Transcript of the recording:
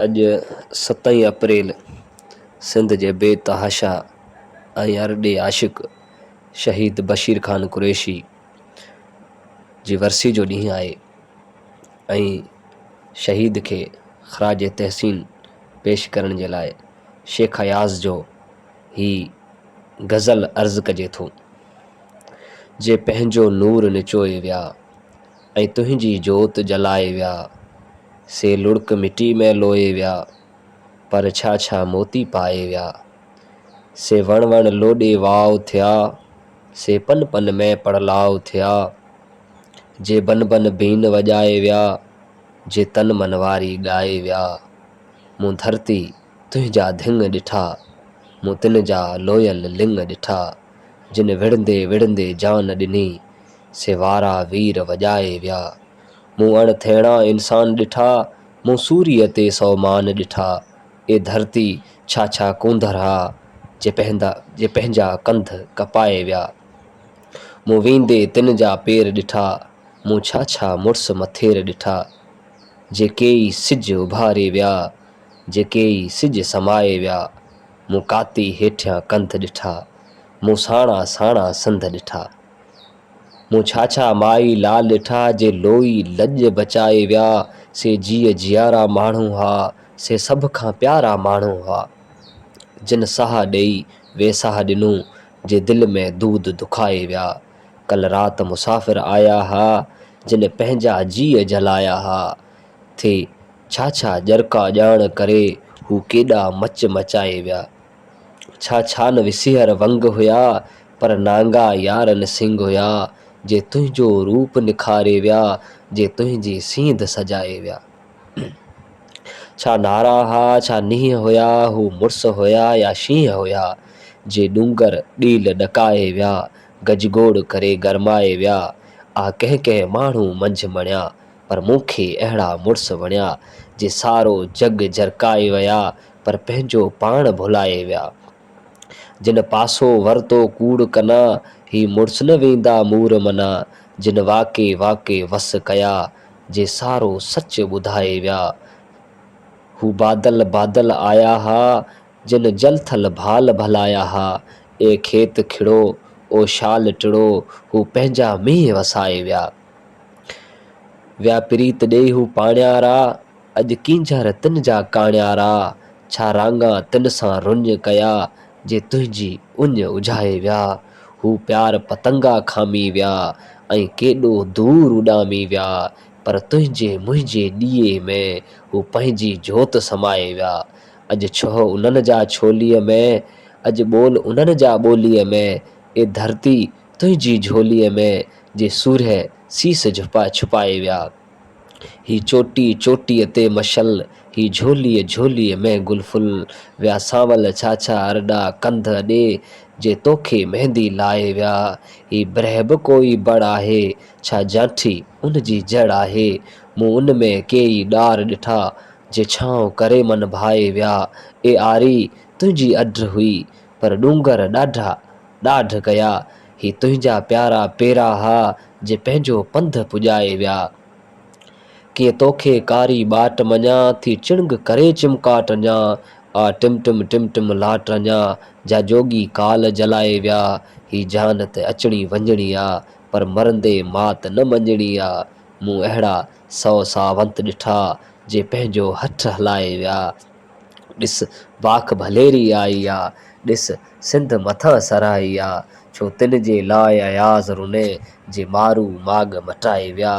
اڄ ستين اپريل سنڌ جي بي تحاشا ۽ ارڏي عاشق شهيد بشير خان قريشي جي ورسي جو ڏينهن آهي ۽ شهيد کي خراج تحسين پيش ڪرڻ جي لاء شيخ اياز جو هي غزل عرض ڪجي ٿو. جي پنهنجو نور نچوئي ويا ۽ تنهنجي جوت جلائي ويا، سي لڙڪ مٽي ۾ لوئي ويا، پر ڇا ڇا موتي پائي ويا. سي وڻ وڻ لوڏي واء ٿيا، سي پن پن ۾ پڙلاء ٿيا. جي بن بن بين وڄائي ويا، جي تن من واري ڳائي ويا. مون ڌرتي تنهنجا ڌڱ ڏٺا، مون تن جا لويل لڱ ڏٺا. جن وڙهندي وڙهندي جان ڏني، سي وارا وير وڄائي ويا. مون اڻ ٿيڻا انسان ڏٺا، مون سوريء تي سو مان ڏٺا. اي ڌرتي ڇا ڇا ڪونڌر ها، جي جي پنهنجا ڪنڌ ڪپائي ويا. مون ويندي تن جا پير ڏٺا، مون ڇا ڇا مڙس مٿير ڏٺا. جي ڪيئي سج اڀاري ويا، جي ڪيئي سج سمائي ويا. مون ڪاتي هيٺيان ڪنڌ ڏٺا، مون ساڻا ساڻا سنڌ ڏٺا. مون ڇا ڇا مائي لال ڏٺا، جي لوئي لڄ بچائي ويا، سي جيء جيارا ماڻهو ها، سي سڀ کان پيارا ماڻهو ها. جن ساهه ڏيئي ويساهه ڏنو، جي دل ۾ دود دکائي ويا. ڪل رات مسافر آيا ها، جن پنهنجا جيء جلايا ها. ٿي ڇا ڇا ڄرڪا ڄاڻ ڪري، هو ڪيڏا مچ مچائي ويا. ڇا ڇا نه وسيهر ونگ هيا، پر نانگا يار نسنگ هيا، جي تنهنجو روپ نکاري ويا، جي تنهنجي سينڌ سجائي ويا. ڇا نعرا ها، ڇا نينهن هيا، هو مڙس هيا يا شينهن هيا، جي ڏونگر ڏيل ڏڪائي ويا، گجگوڙ ڪري گرمائي ويا، آ ڪنهن ڪنهن ماڻهو منجهه مڻيا، پر مون کي اهڙا مڙس وڻيا، جي سارو جڳ جرڪائي ويا، پر پنهنجو پاڻ ڀلائي ويا. جن پاسو ورتو ڪوڙ ڪنا، هي مڙس نه ويندا مور منا، جن واڪي واڪي وس ڪيا، جي سارو سچ ٻڌائي ويا. هو بادل بادل آيا ها، جن جل ٿل ڀال ڀلايا ها، اي کيت کڙو، او شال ٽڙو، هو پنهنجا مينهن وسائي ويا. ويا پريت ڏيئي هو پاڻيارا، اڄ ڪينجهر تن جا ڪاڻيارا، ڇا رانگا تن سان رڃ ڪيا، جي تنهنجي اڃ اجهائي ويا. هو پيار پتنگا کامي ويا، ۽ ڪيڏو دور اڏامي ويا، پر تنهنجي منهنجي ڏيئي ۾، هو پنهنجي جوت سمائي ويا. اڄ ڇهه انهن جا ڇوليء ۾، اڄ ٻول انهن جا ٻوليء ۾، اي ڌرتي تنهنجي جهوليء ۾، جي سورهيه سيس ڇپائي ويا. هي چوٽي چوٽيء تي مشعل، هي جهوليء جهوليء ۾ گل ڦل، ويا سانول ڇا ڇا ارڏا ڪنڌ اڏي، جي توکي مهندي لائي ويا. هي برهه به ڪوئي بڙ آهي، ڇا جانٺي ان جي جڙ آهي، مون ان ۾ ڪيئي ڏار ڏٺا، جي ڇانو ڪري من ڀائي ويا. اي آري! تنهنجي اڍ هئي، پر ڏونگر ڏاڍا ڏاڍ ڪيا، هي تنهنجا پيارا پيرا ها، جي پنهنجو پنڌ پڄائي ويا. ڪيئن توکي ڪاري ٻاٽ مڃان، ٿي چڻنگ ڪري چمڪاٽ اڃان، آ ٽم ٽم ٽم ٽم لاٽ اڃان، جا جوڳي ڪال جلائي ويا. هي جان ته اچڻي وڃڻي آ، پر مرندي مات نه مڃڻي آ. مون اهڙا سو ساونت ڏٺا، جي پنهنجو هٺ هلائي ويا. ڏس باک ڀليري آئي آ، ڏس سنڌ مٿان سرهائي آ، ڇو تن جي لاء اياز رني، جي مارو ماڳ مٽائي ويا.